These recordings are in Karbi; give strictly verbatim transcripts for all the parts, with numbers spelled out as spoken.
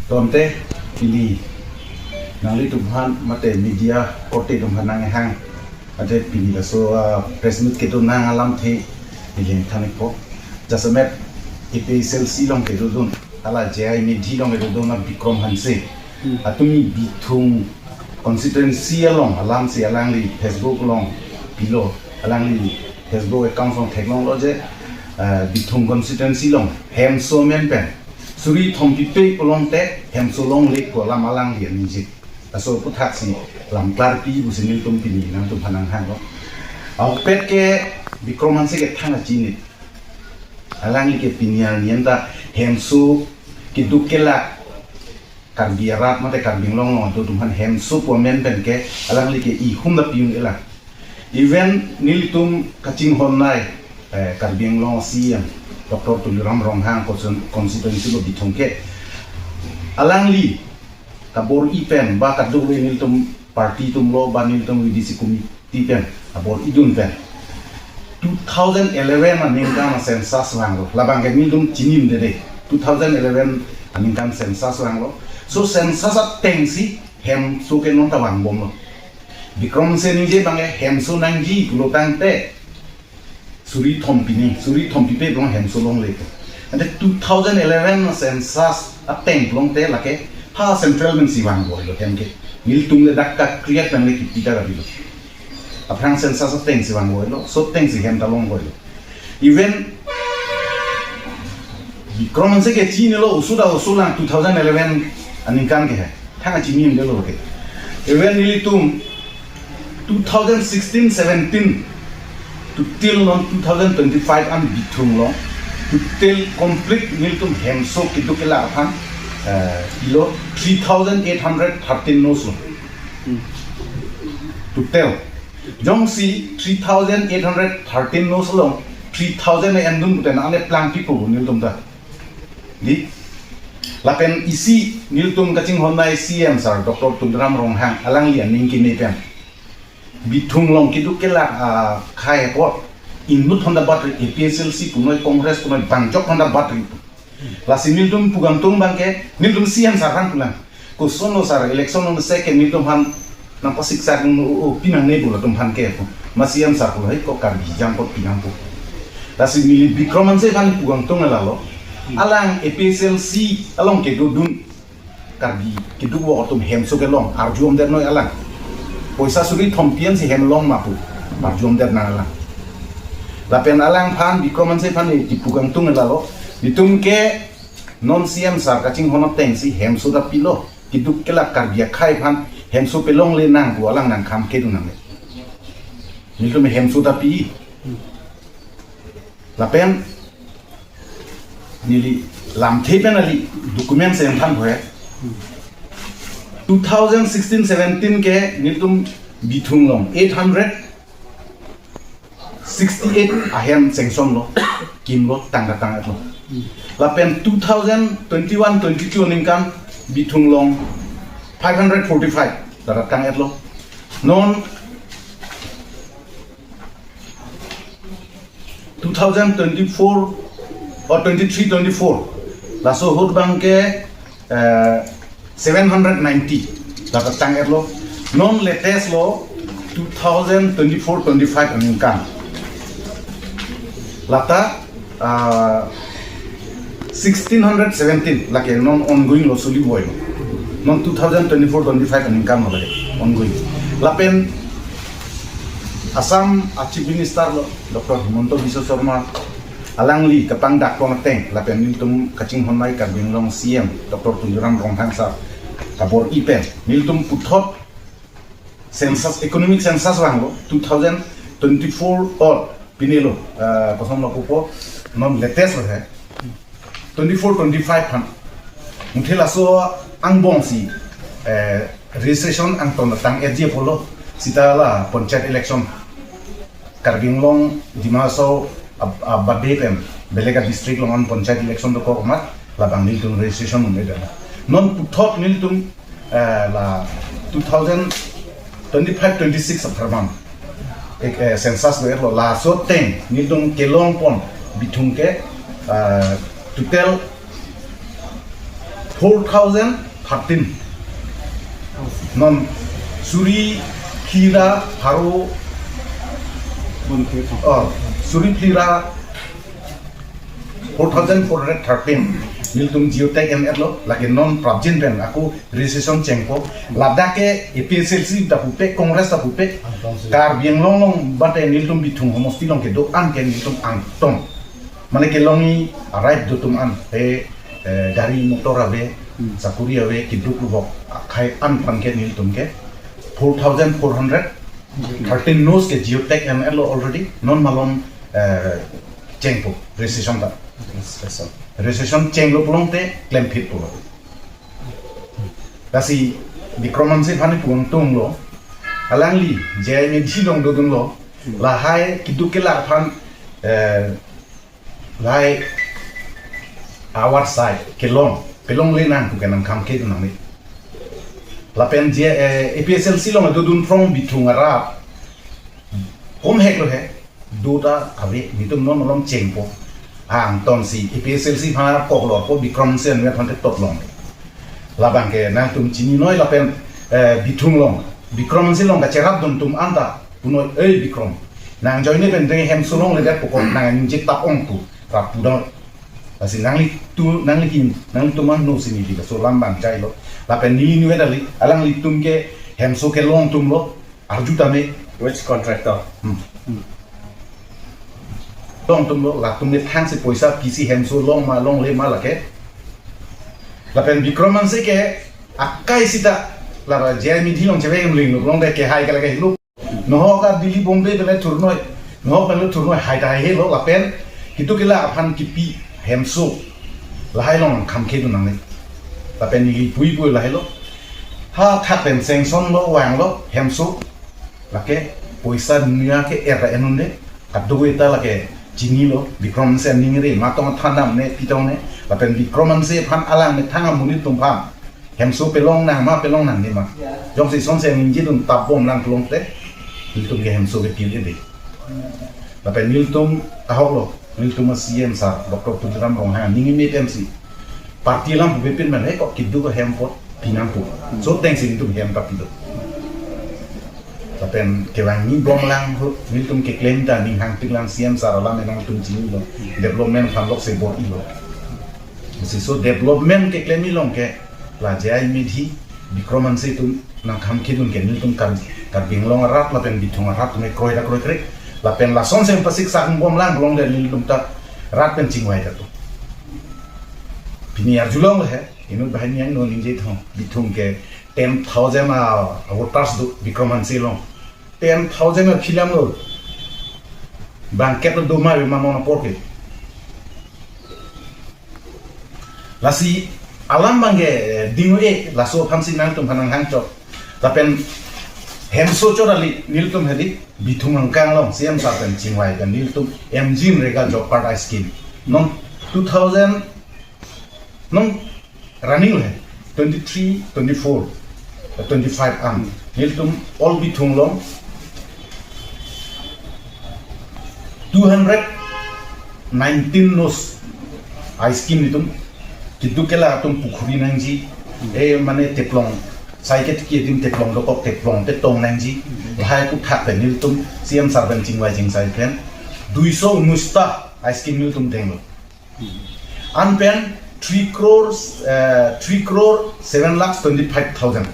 Tangte pini nanglitum aphan mate media korte atum aphan nanghang, mate pini laso, ah, press meet kedo nang alamthe neli than-ikpo. Jasemet A P H L C along kedodun, hala J I Medhi along kedodun a Bikram Hanse. Hmm. Atum Bithung constituency along alamsi alangli Facebook along pilo, alangli Facebook account along theklonglo je, ah, Bithung constituency along hemso amen pen suri thompipe pulote hemso longle pu alam alangli aningje. Laso aphuthaksi lam klarpi pusi nelitum pini nangtum aphan nanghanglo. Ahokpet ke Bikram Hanse ke thang kachini. Alangli ke pini arni anta hemso keduk kelak Karbi arat mate Karbi Anglong along atum aphan hemso pu amen pen ke alangli ke ihum ta pi-un-elang. Even nelitum kachinghonnei, eh, Karbi Anglong C E M Doctor Tuliram Ronghang constituen-, constituency lo Bithung ke, alangli kabor-i pen ba kadokave nelitum party atum lo ba nelitum V D C committee pen kabor-idun pen two thousand eleven aningkan census vanglo. Labang ke nelitum chinidunde, two thousand eleven aningkan census vanglo. So census atengsi hemso ke non ta vangbomlo. Bikram Hanse ningje abang ke hemso nangji pulo tangte suri thompi ni, suri thompipe pulo hemso longle. Ante two thousand eleven census ateng pulote lake ha central pensi vangvoilo hem ke. Nelitum le dak ka create nangle kipi ta kabilo. Aphrang census atengsi vangvoilo, so atengsi hem ta longvoilo. Even Bikram Hanse ke chinilo, oso ta oso lang two thousand eleven aningkan ke he. Thang kachinidelo ke. Even nelitum two thousand sixteen seventeen to till non two thousand twenty-five an Bithung along total complete nelitum hemso keduk kelak aphan, eh, ilo three thousand eight hundred thirteen nos lo. Hmm. Total. Jongsi three thousand eight hundred thirteen nos along three thousand endun pute na ane plangpipo nelitum ta. Di, lapen isi nelitum kachinghonnei C E M sir Doctor Tuliram Ronghang alangli aning keme pen Bithung along keduk kelak, ah, akhei apot inut honda batri, A P H L C punoi, Congress punoi, bang jok honda batri. Lasi nelitum pu kangtung abang ke, nelitum C E M sir aphan pulang. Kosonlo sir, election along second nelitum aphan nangpasiksak, o, o, pinangne pu latum aphan ke pu. Ma C E M sir pulo, hai ko Karbi jangkot pinang pu. Lasi neli Bikram Hanse aphan pu kangtung lalo. Alang A P H L C along kedodun Karbi keduk vo atum hemso kelong arju-omdetnoi alang. Poisa suri thompi ansi hem long ma pu arju-omdet nang alang. Lapen alangphan Bikram Hanse aphan neli pu kangtung lalo. Nelitum ke non C E M sir kachinghon atengsi hemso ta pilo. Keduk kelak Karbi akhei aphan hemso pelongle nang pu alang nangkham kedun nangne. Nelitum hemso ta pi. Lapen neli lamthe pen neli document si nangthanpo he. Two thousand sixteen seventeen ke nelitum Bithung along eight hundred sixty-eight ahem sanction lo, kimlo, tangka tang-etlo. Lapen two thousand twenty-one twenty-two aningkan Bithung along five hundred forty-five, tara tang-etlo. Non two thousand twenty-four or twenty-three twenty-four, laso ahut abang ke, eh, seven hundred ninety, lata tang-etlo. Non latest lo two thousand twenty-four twenty-five aningkan, lata, ah, sixteen hundred seventeen, lake non ongoing lo, suli voilo. Non two thousand twenty-four twenty-five aningkan lo lake ongoing. Lapen Assam a Chief Minister lo Doctor Himanta Biswa Sarma, alangli kapangdak pon ateng, lapen nelitum kachinghonnei Karbi Anglong C E M Doctor Tuliram Ronghang sir kabor-i pen nelitum puthot census, economic census vanglo two thousand twenty-four or pini lo, eh, kosonlo pupo, non latest lo he, twenty-four twenty-five aphan. Muthe laso angbongsi, eh, registration angton tang-etji apotlo, seta la panchayat election, Karbi Anglong, Dima Hasao ab-, abade pen belek a district along an panchayat election dokok amat labang nelitum registration un-edetlo. Non puthot nelitum, eh, la two thousand twenty-five twenty-six apharman, eh, census lo-etlo, laso ateng nelitum kelong pon Bithung ke, eh, total Four thousand thirteen. Non suri phli ra pharo, oh, suri phli ra four thousand four hundred thirteen nelitum geotag en-et lo, lake non prapjin pen ako registration chengpo. Ladak ke A P H L C ta pupe, Congress ta pupe, Karbi Anglong along bate nelitum Bithung homosti along kedo-an ke nelitum angtong. Mane kelongji a-right do atum an, eh, eh, gari motor ave, sakuri ave, keduk kuvok akhei an aphan ke nelitum ke four thousand four hundred thirteen nos ke geotag en-et lo already, non malom, eh, chengpo, registration ta. Registration chenglo pulote klem phit pulo. Lasi Bikram Hanse aphan pu angtong lo, alangli J I Methi along dodun lo, lahai keduk kelak aphan, eh, lahai awar sai kelong, pelongle nang pu ke nangkham ke nangne. Lapen je, eh, A P H L C along dodun phrong Bithung arat kom hek lo he, do ta ave, nelitum non malom chengpo. Angtong si A P H L C aphan koklor po, Bikram Hanse anvet aphan te tot long. Labang ke nangtum chinine lapen, eh, Bithung along, Bikram Hanse along kacherap dun atum anta punoi, "Ei Bikram, nang ajoine pen deng hemso longledet pokok, nang ningje tap ong," pu rap pu doi. Lasi nanglitum, nanglitum, nanglitum anno si neli laso alam bang chai lo. Lapen neli niwe dali, alanglitum ke hemso kelong atum lo, arju tame. Which contractor? Hmm. Long atum lo, latum ke thang si poisa pisi hemso long ma longle ma lake. Lapen Bikram Hanse ke akai sita, la J I Methi along chevek emling lo, longde ke hai ke lake lo. Nohok a Delhi Bombay pen le thurnoi, nohok pen le thurnoi hai ta hai he lo, lapen keduk kelak aphan kipi hemso lahai along kham ke dun nangne. Lapen neli puipui lahai lo. Ha thak pen sanction lo, vanglo hemso. Lake poisa dunia ke er en-un de. Kadokave ta lake chinilo, Bikram Hanse aningri, matong thandam ne, pitong ne. Lapen Bikram Hanse aphan alang methang amonit atum aphan hemso pelong nang ma, pelong nangne ma. Jongsi sonsi ningje dun tap bom lang pulote, nelitum ke hemso ke pil ebe. Lapen nelitum ahok lo, nelitum a C M sir, Doctor Tuliram Ronghang, ning imi M C. Party alam pupepin man, eh, kok keduk ahem apot pi nangpo. So ateng si nelitum hem ta pilo. Lapen kevang ni bom lang ho, nelitum keklem ta ning hangpik lang C M sir alam nangtum chinilo. Development aphan lok se bor-ilo. Si so development keklem along ke la J I Methi, Bikram Hanse atum nangkham ke dun ke nelitum Kar-, Karbi Anglong arat lapen Bithung arat atum kroi ta kroikre. Lapen lason si pasiksak bom lang longde nelitum ta rat pen chingvai ta tu. Pini arjulong he, inut banghini angno ningje thong, Bithung ke ten thousand a voters do Bikram Hanse along. Ten thousand a film lo. Bangket lo do ma ma non apor ke. Lasi alam bang ke, eh, ding-e, laso aphan si nangtum aphan nanghang chok. Lapen hemso chot ali nelitum hedi Bithung angkang along C M sir pen chingvai pen nelitum M G-Nrega job card a-scheme. Non two thousand, non running le twenty-three, twenty-four, eh, twenty-five an. Nelitum all Bithung along two hundred nineteen nos a-scheme itum, keduk kelak atum pukhuri nangji, eh, mane teplong, sai ke tiki adim teplong dokok teplong te tong nangji, lahai aputhak pen nelitum C M sir pen chingvai chingsai pen, duiso unusta a-scheme nelitum denglo. An pen three crore, eh, three crore seven lakhs twenty-five thousand.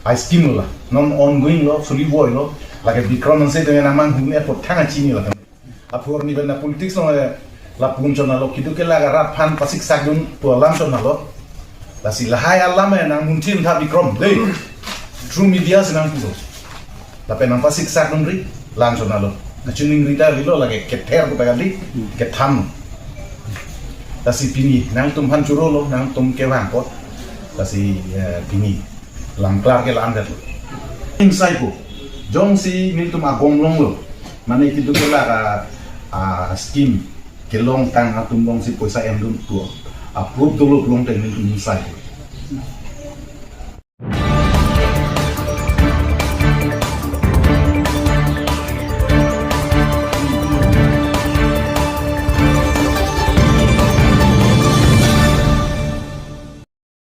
A-scheme lo la, non ongoing lo, suli voi lo, lake Bikram Hanse atum nangmanghun apot thang achini la. Apor ni bena politics lo, eh, lapu chonalo, keduk kelak arat aphan pasiksak dun pu alam chonalo. Lasi lahai alam, eh, nangmunchim tha Bikram, dei. Through media si nangpulo. Lapen nangpasiksak dunri, lang chonalo. Kachiningri ta lilo lake kether ko pagadi, kethan. Lasi pini, nangtum aphan churo lo, nangtum kevang apot. Lasi, eh, pini, langklar ke lang det lo. Insai ko, jongsi nelitum agom longlo, mane keduk kelak a, a-scheme kelong tang atum along si poisa emdun tu. Approve dolo pulote nelitum insai ko.